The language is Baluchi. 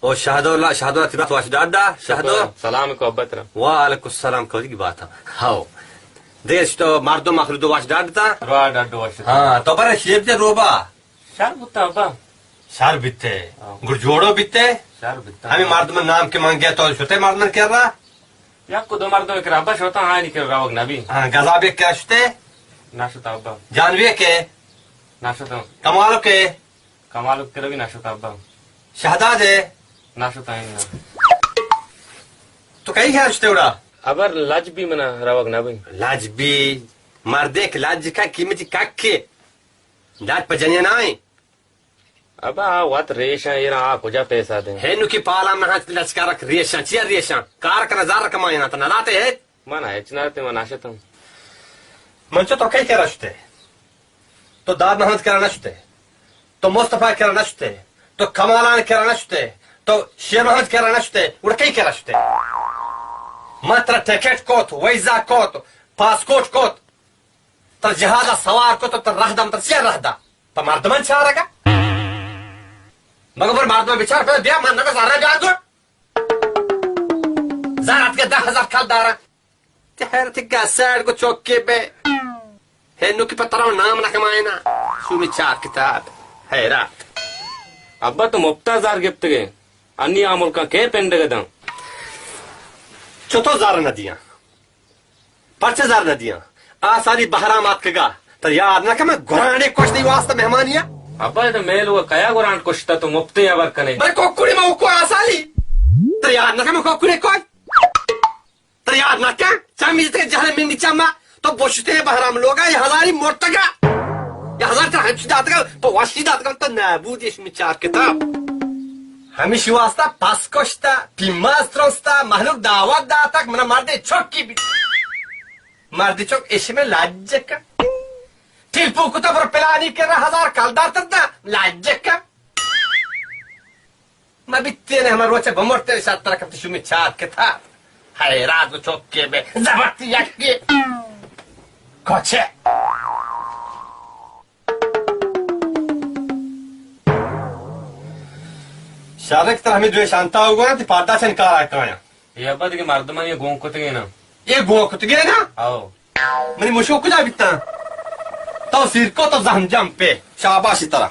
او شہدو لا، شہدو لا، تئی بات وش ڈاڈا، شہدو۔ سلام کو ابا ترا۔ وعلیکم السلام، کودی کی بات ہے؟ ہاؤ۔ دیش تو مردم آخر دو وش ڈاڈتا؟ را ڈاڈو وش۔ ہاں، تو برے شیب دے روبا۔ شر بوتا ابا۔ شر بیتے؟ ہاں۔ گڑ جوڑو بیتے؟ شر بیتا۔ ہمیں مردم نام کے مانگے تو شتے مردم کر رہا؟ یک کو دو مردم کر ابا شوتا، ہاں، نی کر روگ نبی۔ ہاں، گزابے کیا شتے؟ نہ شتا ابا۔ جانوے کے؟ نہ شتا۔ کمالو کے؟ کمال کرا بھی نہ شتا ابا۔ شہداد ہے؟ نہ شتا ہے نا۔ تو کئی خیال شتے اڑا؟ ابر لج بھی منا روگ نہ بی۔ لج بھی؟ مردے کہ لج کا قیمتی کک کے۔ لج پہ جنیا نہ آئیں۔ ابا آ وت ریشاں ایرا آ کجا پیسہ دیں؟ ہے نو کی پالا میں ہاں لچکا رکھ ریشاں۔ چیا ریشاں؟ کار کنا زر کمائینا تا نہ لاتے ہے۔ من ہچ نہ تے من نہ شتم۔ من چو تو کئی کرا شتے؟ تو داد محمد کرا نہ شتے؟ تو مصطفی کرا نہ شتے؟ تو کمالان کرا نہ شتے؟ تو شیر محمد کرا نہ شتے؟ گڑا کئی کرا شتے؟ من ترا ٹکٹ کوت، ویزا کوت، پاسپورٹ کوت، تر جہازا سوار کوت، تر رہ دا، من تر چیا رہ دا؟ پہ مردمان چارگا؟ مگو پر مردمان بچار، پہ بیا من نگو زرہ بیا گو۔ زر اتکہ دہ ہزار کلدارا۔ تئی حیرت گسڑ گو چوکے بے۔ ہنو کہ پہ ترا نام نہ کمائینا۔ شومی چار کتاب۔ حیرات۔ ابا تو مپتا زر گپتگے۔ انی آ ملکاں کے پنڈگ داں؟ چتو زر نہ دیاں؟ پرچہ زر نہ دیاں؟ آ سالی بہرام آتکگا۔ ترا یاد نہ کہ من گرانڈے کشت تئی واسطہ مہمانیا؟ ابا تو میل و کیا گرانڈ کشتا تو مپتے ہبر کنے؟ بلے کوکڑی ما کو آ سالی۔ ترا یاد نہ کہ من کوکڑے کوئی؟ ترا یاد نہ کن؟ چمی جتگ جہل منی چما۔ تو بوشتے بہرام لوگا، یہ ہزاری مرتگا۔ یہ ہزار ترا ہمشی داتگا، پہ وشی داتگا، تو نابود یہ شمی چار کتاب۔ ہمیشی واسطہ پس کشتا، پیماز ترستا، مہلوک دعوت داتگ، منا مردے چکی بیت۔ مردے چک اشی میں لج کن۔ ٹیلپو کتا پر پلانی کرا ہزار کلدار تر دا، لج کن۔ ما بیتین ہمے روچ بمرتین شاتر کپت شمی چار کتاب۔ حیرات و چوکے بے زبرتی یکی۔ کچے۔ شارک تر ہمیں دوی شانتا ہوگا نا، تی پادا چن کارا کایا۔ اے ابا دگہ مردمانی گون کتگے نا۔ اے گون کتگے نا؟ آؤ۔ منی مشو کجا بیتاں؟ تو سیر کو تو زہم جم پہ۔ شاباش ترا۔